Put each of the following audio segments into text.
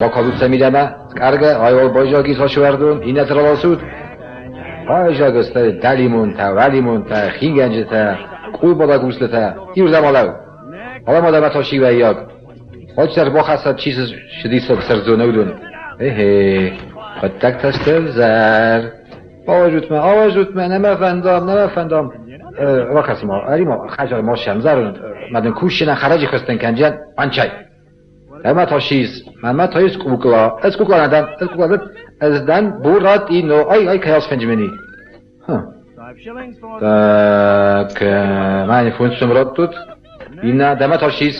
Бакалутса мидӕмӕ, скъӕргӕ, айуал байзаги сасуӕрдун, иннӕты раласут. Байзагыстӕ дӕлимонтӕ, уӕлимонтӕ, хингӕнджытӕ, къулбадаг устытӕ, иурдӕм алӕу. Аламадӕмӕ тасивӕййаг. Хотдӕр бахӕссӕд чи сыдисӕг сӕрдзон уыдон. Эхе, хъуыддӕгтӕ сты ӕвзӕр. Ауазут мӕ, ауазут мӕ, нӕ мӕ фӕндам, нӕ мӕ фӕндам. Ракӕс ма, ӕри ма, хӕджар ма сӕм зарун, мӕ дын кусджынӕн хӕрӕджы хызтӕн кӕнджӕн, анчай. Ӕмӕ та сиз, мӕнмӕ та ис кукла. Ӕз кукла нӕ дӕн, ӕз кукла дӕн, ӕз дӕн Буратино. Ай, ай кӕй асфӕнджмени. Так, мӕнӕ функцион раттут. Инна, дӕмӕ та сиз.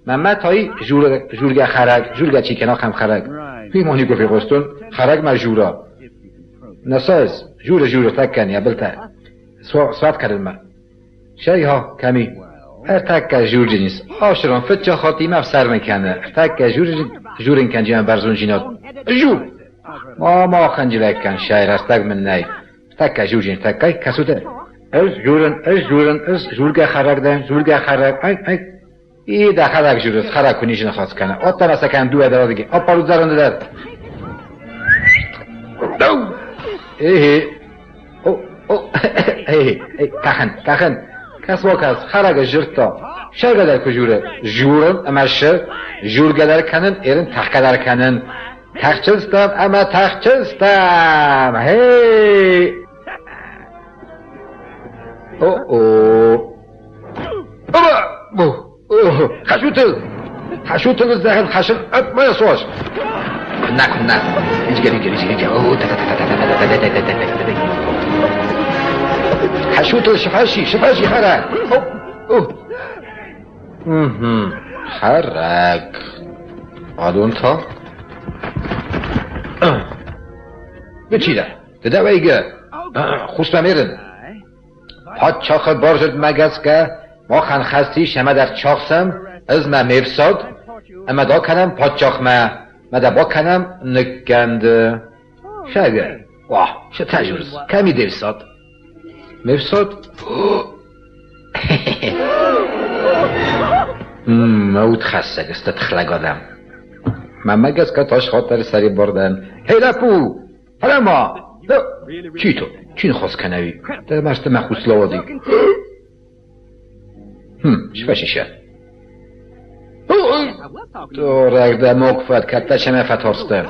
Мӕнмӕ та и жургӕ хӕрӕг, жургӕ чи кӕна хӕм хӕрӕг. Фимони ку фегъустун, хӕрӕг мӕ жура. Насайз, жура жура так кӕн, я былтӕ. Сват кӕнынмӕ. Шайха кӕми? Ӕртӕккӕ журджинис. Ашырон фыццаг хатт имӕ ӕфсӕрмы кӕны. Ӕртӕккӕ журин кӕнджимӕ бӕрзонджинад. Жур! Ма ма хӕнджылӕг кӕн, шай рӕстӕг мын нӕй. Ӕртӕккӕ журджин, ӕртӕккӕ кӕсут. Ӕз журын, ӕз журын, ӕз жургӕ хӕрӕг дӕн, жургӕ хӕрӕг. Ай, ай. И дӕ хӕрӕг журыс, хӕрӕг куы ничи ныхас кӕны. Оттӕ сӕ кӕн дыууӕ дӕр адыги. Аппарут зӕронды дӕр. Дӕу! Эхе. О, о, эй, эй, кахын, кахын. Кӕс ма кӕс, хӕрӕг сжырдта. Сӕргӕ дӕр куы журы. Журын ӕмӕ шы, жургӕ дӕр кӕнын, эрын тӕхгӕ дӕр кӕнын. Тӕхджынстӕм ӕмӕ тӕхджынстӕм! Хей! О-о! Хашутыл! Хашутыл ыздӕхын хашын ӕпмӕ сос! Куыннӕ, куыннӕ! Иджгӕ, иджгӕ, иджгӕ, иджгӕ! О, та-та-та-та-та-та-та-та-та-та-та! Хашутыл шыфаши, шыфаши хӕрӕг! О, о! Мгм, хӕрӕг. Адон та? Ды чи дӕ? Ды дӕ вӕйгӕ? Хъус-ма ме рын. Паддзахы бардзырдмӕ гӕсгӕ махӕн хӕс ис ӕмӕ дӕр чахсӕм, ӕз мӕ ме фсад, ӕмӕ да кӕнӕм паддзахмӕ, мӕ дӕ бакӕнӕм ныккӕнды. Шӕгӕ, уа, шы тӕжурс, кӕм и де фсад? Ме фсад? Мӕ удхӕссӕг сты тыхлӕг адӕм. Мӕнмӕ гӕсгӕ тас хатдӕр сӕрибар дӕн. Эй, лӕппу! Фӕлӕ ма, чи то, чи ныхас кӕнӕ уый? Дӕ масты мӕ хъус лауади. Хм, сфӕсисӕ. Дорӕг дӕ мог фӕд, кӕддӕ чемӕ фӕтарстӕ.